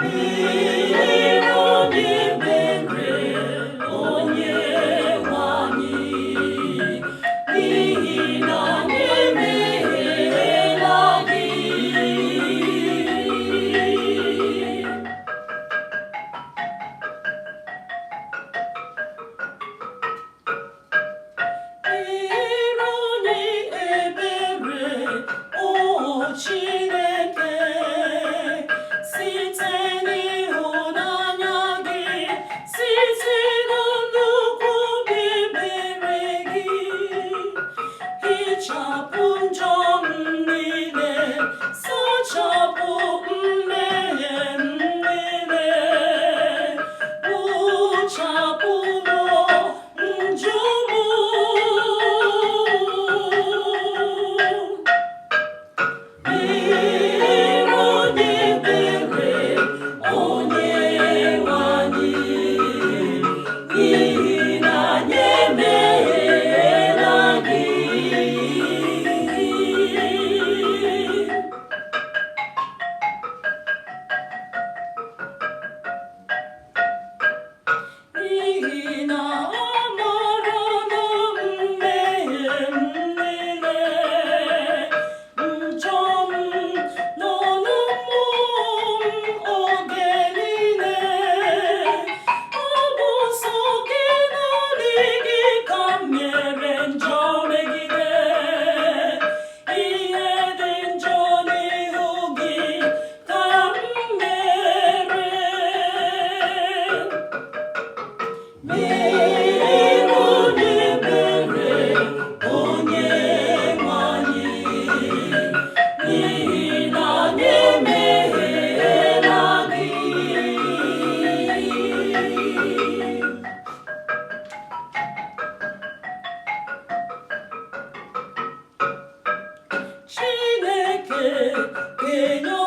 Mere anyị ebere, onye nwe anyị, n'ihi na anyị emehiela gị. Mere anyị ebere, o Chineke, site n'ịhụnanya gị, site na nnukwu obi ebere gị, hichapụ njọ m niile, sachapụ mmehie m niile, kpochapụ m njọ m. Mere anyị ebere, onye nwe anyị, n'ihi na anyị emehiela gị. N'ihi na amara na mmehie m niile, njọ m nọ na mmụọ m oge niile. Ọ bụ sọ gị, naanị gị, ka m mere njọ megide. Ihe dị njọ n'ihu gị ka m mere. Mere anyị ebere, onye nwe anyị, n'ihi na anyị emehiela gị. Chineke kenye